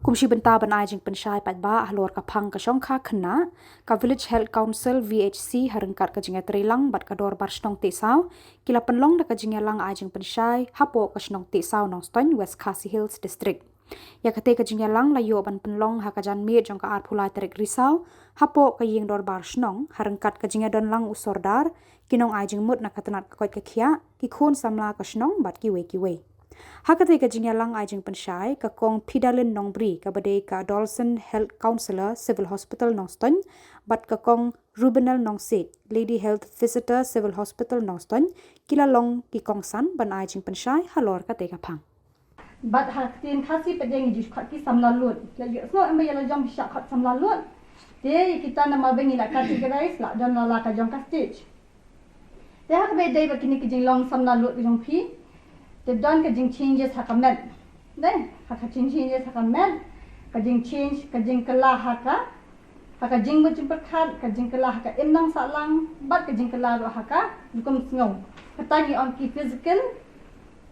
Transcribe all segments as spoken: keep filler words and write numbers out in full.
Kum shi bynta ban ai jingpynshai paidbah halor ka phang ka shongkha khynnah, ka Village Health Council, V H C, ha ryngkat ka jingïatreilang bad ka Dorbar Shnong Tehsaw, ki la pynlong da ka jingïalang ai jingpynshai hapoh ka shnong Tehsaw Nongstoiñ, West Khasi Hills District. Ïa kata ka jingïalang la ïoh ban pynlong ha ka janmiet jong ka arphew lai tarik Risaw, hapoh ka ïing dorbar shnong, ha ryngkat ka jingïadonlang u sordar, ki nong ai jingmut na ka tnat ka koit ka khiah, ki khun samla ka shnong bad kiwei kiwei. Ha kata ka jingïalang ai jingpynshai, ka Kong Pidalin Nongbri, kaba dei ka Adolescent Health Counselor, Civil Hospital Nongstoiñ, bad ka Kong Rubenel Nongsiej, Lady Health Visitor, Civil Hospital Nongstoiñ, ki la long ki kongsan ban ai jingpynshai halor kata ka phang. Bad ha ktien Khasi pat ngi ju khot ki samla lut. La ïohsngew em ba ïa la jong phi shah khot samla lut. Te ïa kita namar ba ngi la categorize la don la la ka jong ka stage. Te ha kaba dei ba kine ki jinglong samla lut ka jong phi, te don ka jing changes ha ka met. Dei, ha ka jing changes ha ka met, ka jing change, ka jingkylla ha ka, ha ka jingmut jingpyrkhat, ka jingkylla ha ka imlang sahlang, bad ka jingkylla ruh ha ka rukom sngew. Kata ngi ong ki physical,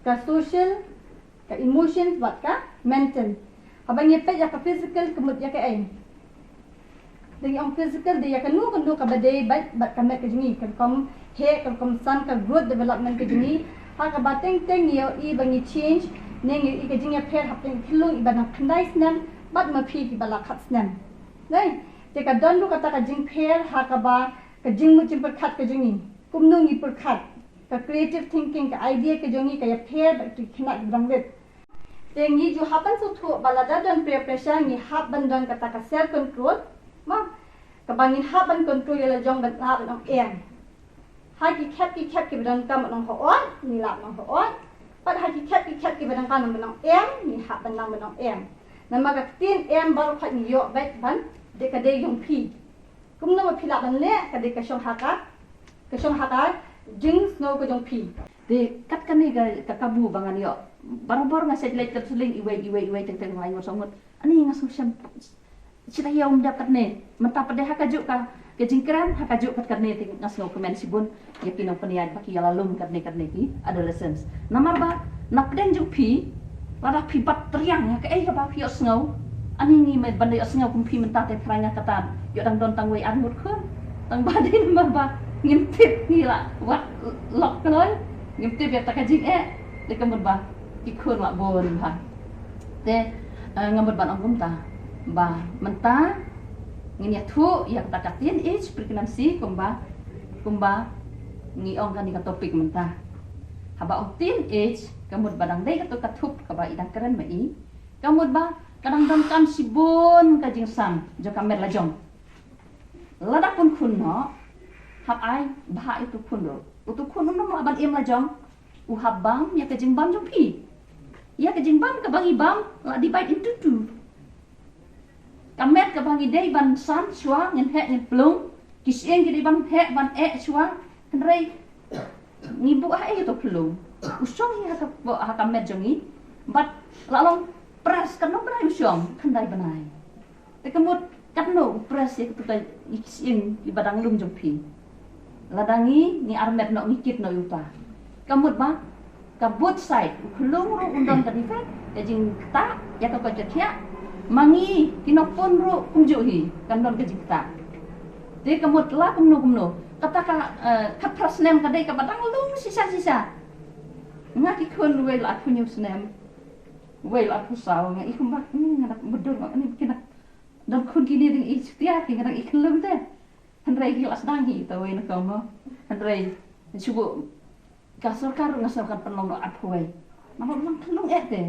ka social, ka emotions bad ka mental. Haba ngi peit ïa ka physical, ka mut ïa kaei? Dei, ngi ong physical dei ïa kano kano kaba dei bad, bad ka met ka jong ngi, ka rukom heh, ka rukom san, ka growth development ka jong ngi. Ha kaba teng teng ngi ïohi ba ngi change, ne ngi ïohi ka jingïapher hapdeng ka khyllung iba dang khyndai snem bad ma phi kiba la khat snem. Dei, te ka don ruh kata ka jingpher ha kaba ka jingmut jingpyrkhat ka jong ngi. Kumno ngi pyrkhat, ka creative thinking, ka idea ka jong ngi ka ïapher bad ki khynnah kiba dang rit. Te ngi ju hap ban sngewthuh ba lada don peer pressure ngi hap ban don kata ka self control. Ma, kaba ngin hap ban control ïa la jong ban lah ban ong em. Ha ki khep ki khep kiba donkam ban ong hooid, ngi lah ban ong hooid. Bad ha ki khep ki khep kiba donkam ban ong em, ngi hap ban nang ban ong em. Namar ka ktien em baroh khoit ngi ïoh beit ban dei ka dei jong phi. Kumno ba phi lah ban leh, ka dei ka shong ha ka, ka shong ha ka jingsngew ka jong phi. Te kat kane ka, ka kabu ba ngan ïoh. Barabor nga shet leit counselling iwei, iwei, iwei, teng teng lai ngut song ngut. Ani nga sngewshem. Shet ïa um dep katne. Mynta pat de ha kajuh ka, ka jingkren, ha kajuh kat katne te nga sngewkmen shibun. Ïa ki nongpynïaid ba ki ïa la lum katne katne ki adolescents. Namar ba, na pdeng jong phi, lada phi bat triang ïa kaei kaba phi ïohsngew. Ani ngi me ban da ïohsngew kum phi mynta te thrang ïa kata. Ïoh dang don tang wei ar ngut khun. Tang ba dei namar ba, ngim tip ngi la wat lok kloi. Ngim tip ïa kata ka jingeh. Te ka mut ba, ki khun la bun ba. Te, eh, nga mut ban ong kumta. Ba, mynta, ngin ïathuh, ïa kata ka teenage pregnancy, kumba, kumba, ngi ong kane ka topic mynta. Haba ong teenage, ka mut ba dang dei kato ka thup, kaba i dang kren ma i. Ka mut ba, ka dang donkam shibun ka jingsam, jong ka met la jong. Lada pun khun noh, hap ai, bha ïa uto khun ruh. Uto khun um lah ban im la jong. U hap bam, ïa ka jingbam jong phi. Ïa ka jingbam kaba ngi bam, la divide into two. Ka met kaba ngi dei ban san, shuwa, ngin heh, ngin plung. Ki shyieng ki dei ban heh, ban eh, shuwa. Hynrei, ngi buh ha ei to plung. U shong hi ha ka, ha ka met jong ngi. Bad, la long press, ka nong bnai u shong, khyndai bnai. Te ka mut, katno u press ïa katu ka i shyieng iba dang lum jong phi. Lada ngi, ngi armet noh ngi kit noh ïa uta. Ka mut ba, ka both side, u khyllung ruh un don ka defect, ka jingktah, ïa ka koit ka khiah. Ma ngi, ki nongpun ruh, kumjuh hi, kan don ka jingktah. Te ka mut la kumno kumno. Kata ka, eh, khatphra snem ka dei kaba dang lum shisha shisha. Nga ki khun wei la arphew hynñiew snem. Wei la arphew saw, nga i kumba, hmm, nga da mutdur nga ni kine. Don khun kine dang i shutia ki, nga dang i khyllung te. Hynrei ki la sdang hi, ta wei na ka mo. Hynrei, shubu, ka sorkar, nga sorkar pynlong noh arphew wei. Namar nang khyllung eh te.